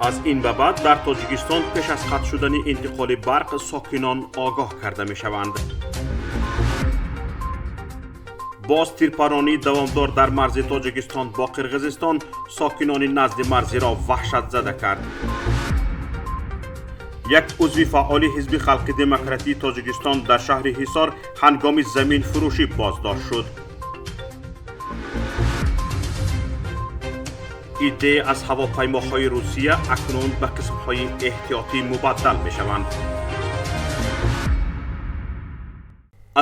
Аз ин ба баъд дар Тоҷикистон пеш аз қатъ шудани интиқоли барқ сокинон огоҳ карда мешаванд. Боз тирпаронии давомдор дар марзи Тоҷикистон бо Қирғизистон сокинони назди марзиро ваҳшатзада кард. Як узви фаъоли Ҳизби Халқи Демократии Тоҷикистон дар шаҳри Ҳисор ҳангоми заминфурӯшӣ боздошт шуд. Иддае аз ҳавопаймоҳои Русия акнун ба қисмҳои эҳтиётӣ мубаддал мешаванд.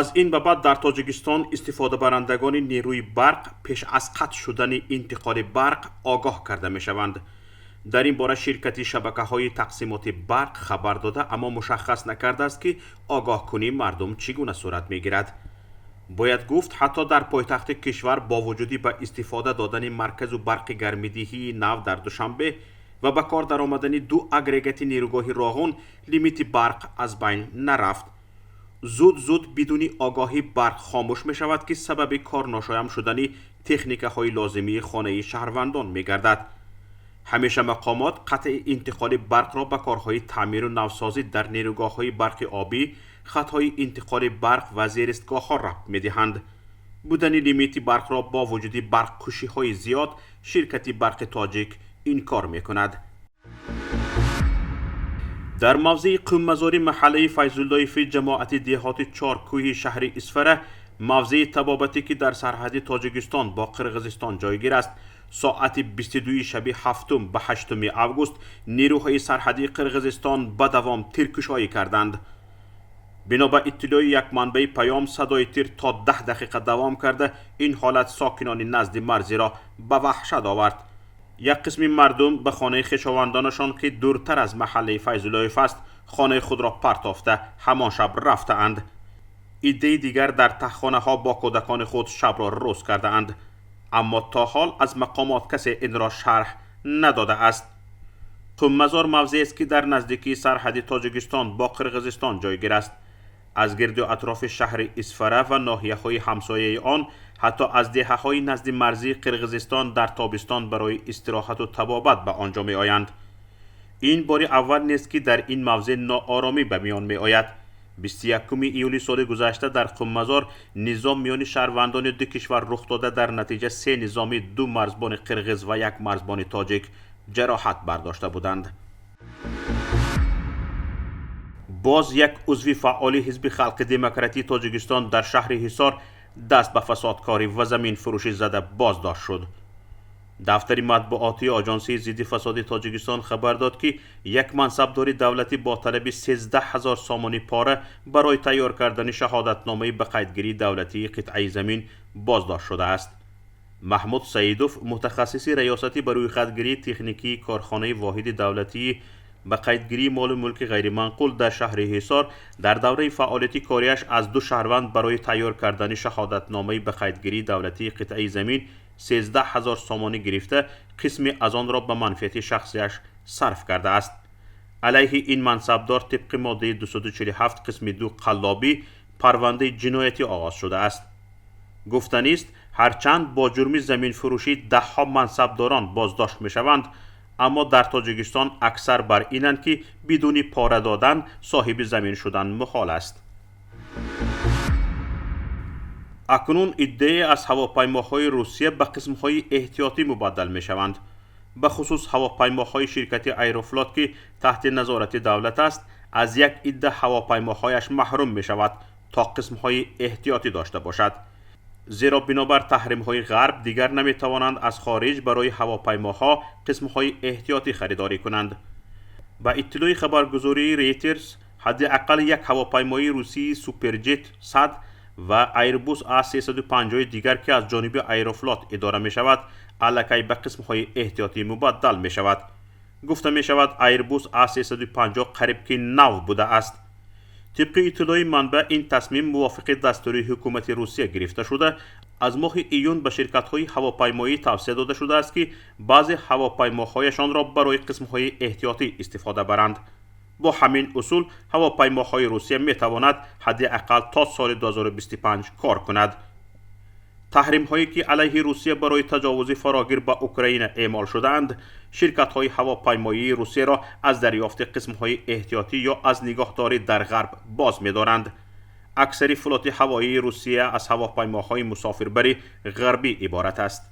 Аз ин ба баъд дар Тоҷикистон истифодабарандагони нерӯи барқ пеш аз қатъ шудани интиқоли барқ огоҳ карда мешаванд. Дар ин бора ширкати шабакаҳои тақсимоти барқ хабар дода, аммо мушаххас накардааст, ки огоҳкунии мардум чӣ гуна сурат мегирад. Бояд гуфт, ҳатто дар пойтахти кишвар бо вуҷуди ба истифода додани марказу барқи гармидиҳии нав дар Душанбе ва ба кор даромадани ду агрегати нерӯгоҳи Роғун, лимити барқ аз байн нарафт. Зуд зуд бидуни огоҳӣ барқ хомӯш мешавад, ки сабаби корношоям шудани техникаҳои лозимии хонаи шаҳрвандон мегардад. Ҳамеша мақомот қатъи интиқоли барқро ба корҳои таъмиру навсозӣ дар нерӯгоҳҳои барқи обӣ, хатҳои интиқоли барқ ва зеристгоҳҳо рабт медиҳанд. Будани лимити барқро бо вуҷуди барқкушиҳои зиёд ширкати Барқи Тоҷик инкор мекунад. Дар мавзеи Қуммазори маҳаллаи Файзуллоеви ҷамоати деҳоти Чоркӯҳи шаҳри Исфара, мавзеи табобатӣ, ки дар сарҳади Тоҷикистон бо Қирғизистон ҷойгир аст, соати 22 шаби 7 ба 8 август нерӯҳои сарҳадии Қирғизистон ба давом тиркушоӣ карданд. Бино ба иттилои як манбаи паём, садои тир то 10 дақиқа давом карда, ин ҳолат сокинони назди марзиро ба ваҳшат овард. Як қисми мардум ба хонаи хешовандонашон, ки дуртар аз маҳаллаи Файзуллоев аст, хонаи худро партофта, ҳамон шаб рафтаанд. Иддаи дигар дар таҳхонаҳо бо кӯдакони худ шабро рӯз кардаанд, аммо то ҳол аз мақомот касе инро шарҳ надодааст. Қуммазор мавзеест, ки дар наздикии сарҳади Тоҷикистон бо Қирғизистон ҷойгир аст. Аз гирду атрофи шаҳри Исфара ва ноҳияҳои ҳамсояи он, ҳатто аз деҳаҳои назди марзии Қирғизистон дар тобистон барои истироҳату табобат ба он ҷо меоянд. Ин бори аввал нест, ки дар ин мавзеъ ноороми ба миён меояд. 21 июли соли гузашта дар Қуммазор низом миёни шаҳрвандони ду кишвар рух дода, дар натиҷа се низоми, ду марзбони қирғиз ва як марзбони тоҷик ҷароҳат бардошта буданд. Боз як узви фаъоли Ҳизби Халқи Демократии Тоҷикистон дар шаҳри Ҳисор даст ба фасодкорӣ ва заминфурӯшӣ зада боздошт шуд. Дафтари матбуотии Оҷонсии зидди фасоди Тоҷикистон хабар дод, ки як мансабдори давлатӣ бо талаби 13 000 сомонӣ пора барои тайёр кардани шаҳодатномаи ба қайдгирии давлатии қитъаи замин боздошт шудааст. Маҳмуд Саидов, мутахассиси раёсати ба рӯйхатгирии техникии корхонаи воҳиди давлатии ба қайдгирии молу мулки ғайриманқул дар шаҳри Ҳисор, дар давраи фаъолияти кориаш аз ду шаҳрванд барои тайёр кардани шаҳодатномаи ба қайдгирии давлатии қитъаи замин 13 000 сомонӣ гирифта, қисме аз онро ба манфиати шахсиаш сарф кардааст. Алайҳи ин мансабдор тибқи моддаи 247 қисми 2, қаллобӣ, парвандаи ҷиноятӣ оғоз шудааст. Гуфтанист, ҳарчанд бо ҷурми заминфурӯшӣ даҳҳо мансабдорон боздошт мешаванд, аммо дар Тоҷикистон аксар бар инанд, ки бидуни пора додан соҳиби замин шудан муҳол аст. Акнун иддае аз ҳавопаймоҳои Русия ба қисмҳои эҳтиётӣ мубаддал мешаванд. Бахусус ҳавопаймоҳои ширкати Аэрофлот, ки таҳти назорати давлат аст, аз як идда ҳавопаймоҳояш маҳрум мешавад, то қисмҳои эҳтиётӣ дошта бошад, зеро бинобар таҳримҳои ғарб дигар наметавонанд аз хориҷ барои ҳавопаймоҳо қисмҳои эҳтиётӣ харидорӣ кунанд. Ба иттилои хабаргузории Рейтерс, ҳадди ақал як ҳавопаймои русии Суперҷет 100 ва Airbus A350 дигар, ки аз ҷониби Аэрофлот идора мешавад, аллакай ба қисмҳои эҳтиётӣ мубаддал мешавад. Гуфта мешавад, Airbus A350 қариб ки нав будааст. Тибқи иттилои манбаъ, ин тасмим мувофиқи дастури ҳукумати Русия гирифта шуда, аз моҳи июн ба ширкатҳои ҳавопаймоӣ тавсия дода шудааст, ки баъзе ҳавопаймоҳояшонро барои қисмҳои эҳтиётӣ истифода баранд. Бо ҳамин усул ҳавопаймоҳои Русия метавонад ҳадди ақал то соли 2025 кор кунад. Таҳримҳое ки алайҳи Русия барои таҷовузи фарогир ба Украина эъмол шудаанд, ширкатҳои ҳавопаймоии Русияро аз дарёфти қисмҳои эҳтиётӣ ё аз нигоҳдорӣ дар Ғарб боз медоранд. Аксари флоти ҳавоии Русия аз ҳавопаймоҳои мусофирбари ғарбӣ иборат аст.